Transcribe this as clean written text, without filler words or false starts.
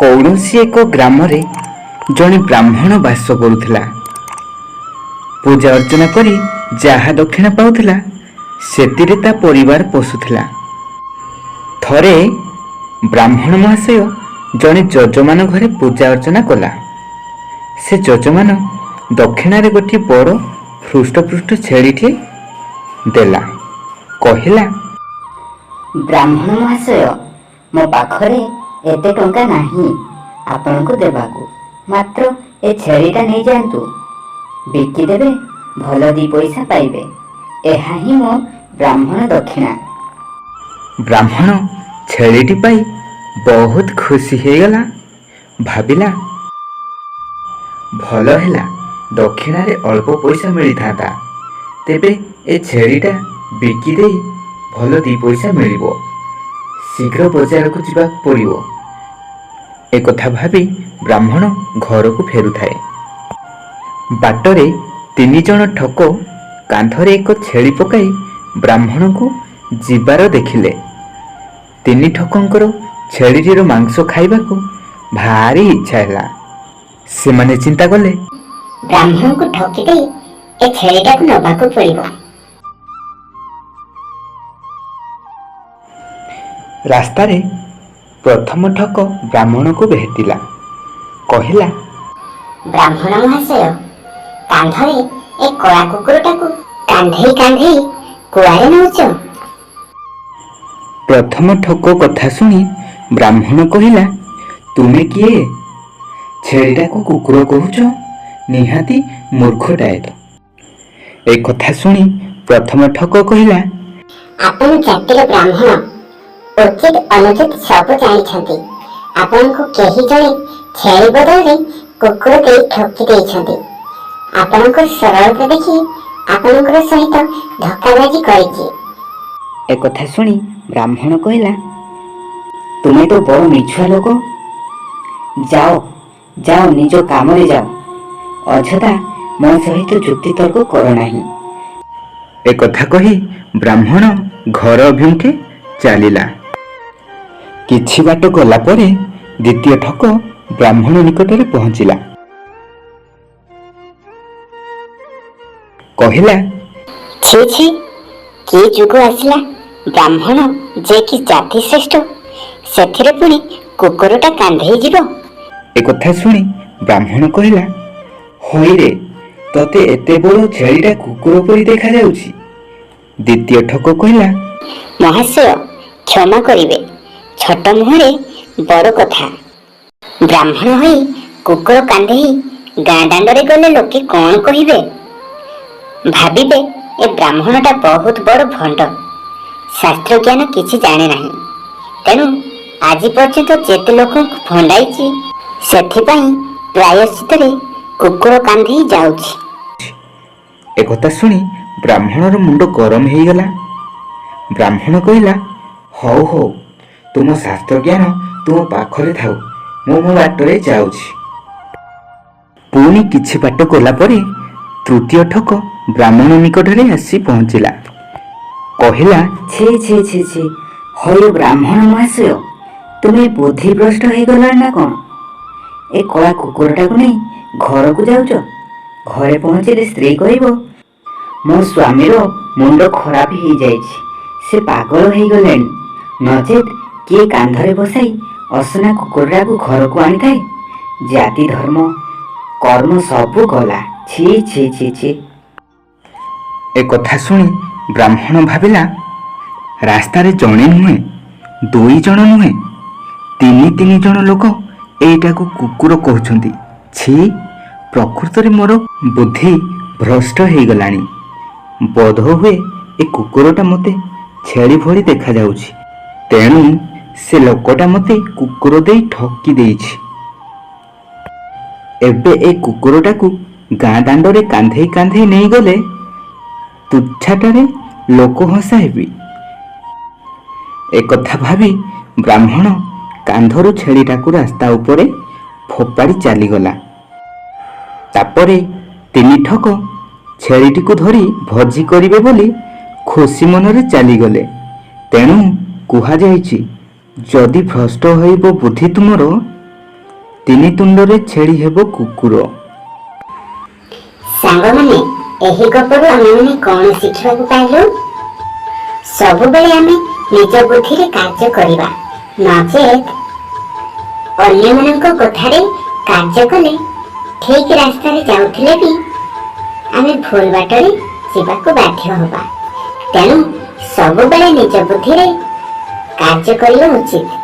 କୌଣସି ଏକ ଗ୍ରାମରେ ଜଣେ ବ୍ରାହ୍ମଣ ବାସ କରୁଥିଲା। ପୂଜା ଅର୍ଚ୍ଚନା କରି ଯାହା ଦକ୍ଷିଣା ପାଉଥିଲା, ସେଥିରେ ତା ପରିବାର ପୋଷୁଥିଲା। ଥରେ ବ୍ରାହ୍ମଣ ମହାଶୟ ଜଣେ ଯଜମାନ ଘରେ ପୂଜା ଅର୍ଚ୍ଚନା କଲା। ସେ ଯଜମାନ ଦକ୍ଷିଣାରେ ଗୋଟିଏ ବଡ଼ ହୃଷ୍ଟପୃଷ୍ଟ ଛେଳିଟିଏ ଦେଲା। କହିଲା, ବ୍ରାହ୍ମଣ ମହାଶୟ, ମୋ ପାଖରେ ଏତେ ଟଙ୍କା ନାହିଁ ଆପଣଙ୍କୁ ଦେବାକୁ। ମାତ୍ର ଏ ଛେଳିଟା ନେଇଯାଆନ୍ତୁ, ବିକିଦେବେ, ଭଲ ଦି ପଇସା ପାଇବେ। ଏହା ହିଁ ମୋ ବ୍ରାହ୍ମଣ ଦକ୍ଷିଣା। ବ୍ରାହ୍ମଣ ଛେଳିଟି ପାଇ ବହୁତ ଖୁସି ହେଇଗଲା। ଭାବିଲା, ଭଲ ହେଲା, ଦକ୍ଷିଣାରେ ଅଳ୍ପ ପଇସା ମିଳିଥାନ୍ତା, ତେବେ ଏ ଛେଳିଟା ବିକି ଦେଇ ଭଲ ଦି ପଇସା ମିଳିବ। ଶୀଘ୍ର ବଜାରକୁ ଯିବାକୁ ପଡ଼ିବ। ଏକଥା ଭାବି ବ୍ରାହ୍ମଣ ଘରକୁ ଫେରୁଥାଏ। ବାଟରେ ତିନି ଜଣ ଠକ କାନ୍ଧରେ ଏକ ଛେଳି ପକାଇ ବ୍ରାହ୍ମଣକୁ ଯିବାର ଦେଖିଲେ। ତିନି ଠକଙ୍କର ଛେଳିଟିର ମାଂସ ଖାଇବାକୁ ଭାରି ଇଚ୍ଛା ହେଲା। ସେମାନେ ଚିନ୍ତା କଲେ, ବ୍ରାହ୍ମଣଙ୍କୁ ଠକି ଦେଇ ଏ ଛେଳିଟାକୁ ନବାକୁ ପଡ଼ିବ। ରାସ୍ତାରେ ପ୍ରଥମ ଠକ ବ୍ରାହ୍ମଣକୁ ଭେଟିଲା। କହିଲା, ବ୍ରାହ୍ମଣ ମହାଶୟ, କାନ୍ଧରେ ଏ କଳା କୁକୁରଟାକୁ କାନ୍ଧେଇ କାନ୍ଧେଇ କୁଆଡ଼େ ନଉଛ? ପ୍ରଥମ ଠକ କଥା ଶୁଣି ବ୍ରାହ୍ମଣ କହିଲା, ତୁମେ କିଏ? ଛେଳିଟାକୁ କୁକୁର କହୁଛ? ନିହାତି ମୂର୍ଖଟାଏ ତ। ଏ କଥା ଶୁଣି ପ୍ରଥମ ଠକ କହିଲା, ଆପଣ ଜାତିର ବ୍ରାହ୍ମଣ, ଉଚିତ ଅନୁଚିତ ସବୁ ଜାଣିଛନ୍ତି। ଆପଣଙ୍କୁ କେହି ଜଣେ ଛେଳି ବଦଳରେ କୁକୁର ଦେଇ ଠକି ଦେଇଛନ୍ତି। ଆପଣଙ୍କ ସରଳତା ଦେଖି ଆପଣଙ୍କର ସହିତ ଧୋକାବାଜି କରିଛି। ଏକଥା ଶୁଣି ବ୍ରାହ୍ମଣ କହିଲା, ତୁମେ ତ ବଡ଼ ମିଛୁଆ ଲୋକ। ଯାଅ ଯାଅ, ନିଜ କାମରେ ଯାଅ। ଅଯଥା ମୋ ସହିତ ଯୁକ୍ତିତର୍କ କର ନାହିଁ। ଏ କଥା କହି ବ୍ରାହ୍ମଣ ଘର ଅଭିମୁଖେ ଚାଲିଲା। କିଛି ବାଟ ଗଲା ପରେ ଦ୍ୱିତୀୟ ଠକ ବ୍ରାହ୍ମଣ ନିକଟରେ ପହଞ୍ଚିଲା। କହିଲା, ଛି ଛି, କି ଯୁଗ ଆସିଲା! ବ୍ରାହ୍ମଣ ଯେ କି ଜାତି ଶ୍ରେଷ୍ଠ, ସେଥିରେ ପୁଣି କୁକୁରଟା କାନ୍ଧେଇ ଯିବ। ଏ କଥା ଶୁଣି ବ୍ରାହ୍ମଣ କହିଲା, ହଇରେ, ତତେ ଏତେ ବଡ଼ ଛେଳିଟା କୁକୁର ପରି ଦେଖାଯାଉଛି? ଦ୍ୱିତୀୟ ଠକ କହିଲା, ମହାଶୟ, କ୍ଷମା କରିବେ, ଛୋଟ ମୁହଁରେ ବଡ଼ କଥା। ବ୍ରାହ୍ମଣ ହୋଇ କୁକୁର କାନ୍ଧେଇ ଗାଁ ଦାଣ୍ଡରେ ଗଲେ ଲୋକେ କଣ କହିବେ? ଭାବିବେ ଏ ବ୍ରାହ୍ମଣଟା ବହୁତ ବଡ଼ ଭଣ୍ଡ, ଶାସ୍ତ୍ର ଜ୍ଞାନ କିଛି ଜାଣେ ନାହିଁ। ତେଣୁ ଆଜି ପର୍ଯ୍ୟନ୍ତ ଯେତେ ଲୋକଙ୍କୁ ଭଣ୍ଡାଇଛି, ସେଥିପାଇଁ ପ୍ରାୟଶ୍ଚିତରେ କୁକୁର କାନ୍ଧେଇ ଯାଉଛି। ଏକଥା ଶୁଣି ବ୍ରାହ୍ମଣର ମୁଣ୍ଡ ଗରମ ହେଇଗଲା। ବ୍ରାହ୍ମଣ କହିଲା, ହଉ ହଉ, ତୁମ ଶାସ୍ତ୍ର ଜ୍ଞାନ ତୁମ ପାଖରେ ଥାଉ, ମୁଁ ମୋ ବାଟରେ ଯାଉଛି। ପୁଣି କିଛି ବାଟ ଗଲା ପରେ ତୃତୀୟ ଠକ ବ୍ରାହ୍ମଣ ନିକଟରେ ଆସି ପହଞ୍ଚିଲା। କହିଲା, ଛି ଛି ଛି ଛି, ହଇ ବ୍ରାହ୍ମଣ ମହାଶୟ, ତୁମେ ବୁଦ୍ଧିଭ୍ରଷ୍ଟ ହେଇଗଲଣି ନା କ'ଣ? ଏ କଳା କୁକୁରଟାକୁ ନେଇ ଘରକୁ ଯାଉଛ? ଘରେ ପହଞ୍ଚିଲେ ସ୍ତ୍ରୀ କହିବ, ମୋ ସ୍ୱାମୀର ମୁଣ୍ଡ ଖରାପ ହେଇଯାଇଛି, ସେ ପାଗଳ ହେଇଗଲେଣି। ନଚେତ୍ କିଏ କାନ୍ଧରେ ବସାଇ ଅସନା କୁକୁରଟାକୁ ଘରକୁ ଆଣିଥାଏ? ଜାତି ଧର୍ମ କର୍ମ ସବୁ ଗଲା। ଛି ଛି ଛି ଛି। ଏ କଥା ଶୁଣି ବ୍ରାହ୍ମଣ ଭାବିଲା, ରାସ୍ତାରେ ଜଣେ ନୁହେଁ, ଦୁଇ ଜଣ ନୁହେଁ, ତିନି ତିନି ଜଣ ଲୋକ ଏଇଟାକୁ କୁକୁର କହୁଛନ୍ତି। ଛି, ପ୍ରକୃତରେ ମୋର ବୁଦ୍ଧି ଭ୍ରଷ୍ଟ ହେଇଗଲାଣି। ବୋଧ ହୁଏ ଏ କୁକୁରଟା ମୋତେ ଛେଳି ଭଳି ଦେଖାଯାଉଛି, ତେଣୁ ସେ ଲୋକଟା ମୋତେ କୁକୁର ଦେଇ ଠକି ଦେଇଛି। ଏବେ ଏ କୁକୁରଟାକୁ ଗାଁ ଦାଣ୍ଡରେ କାନ୍ଧେଇ କାନ୍ଧେଇ ନେଇଗଲେ ତୁଚ୍ଛାଟାରେ ଲୋକ ହସା ହେବି। ଏକଥା ଭାବି ବ୍ରାହ୍ମଣ କାନ୍ଧରୁ ଛେଳିଟାକୁ ରାସ୍ତା ଉପରେ ଫୋପାଡ଼ି ଚାଲିଗଲା। ତାପରେ ତିନି ଠକ ଛେଳିଟିକୁ ଧରି ଭୋଜି କରିବେ ବୋଲି ଖୁସି ମନରେ ଚାଲିଗଲେ। ତେଣୁ କୁହାଯାଇଛି, ଯଦି ଭ୍ରଷ୍ଟ ହୋଇବ ବୁଦ୍ଧି ତୁମର, ତିନି ତୁଣ୍ଡରେ ଛେଳି ହେବ କୁକୁର। ସାଙ୍ଗମାନେ, ଏହି ଗପରୁ ଆମେମାନେ କଣ ଶିଖିବାକୁ ପାଇଲୁ? ସବୁବେଳେ ଆମେ ନିଜ ବୁଦ୍ଧିରେ କାର୍ଯ୍ୟ କରିବା, ନଚେତ୍ ଅନ୍ୟମାନଙ୍କ କଥାରେ କାର୍ଯ୍ୟ କଲେ ଠିକ ରାସ୍ତାରେ ଯାଉଥିଲେ ବି ଆମେ ଭୁଲ ବାଟରେ ଯିବାକୁ ବାଧ୍ୟ ହେବା। ତେଣୁ ସବୁବେଳେ ନିଜ ବୁଦ୍ଧିରେ କାର୍ଯ୍ୟ କରିବା ଉଚିତ।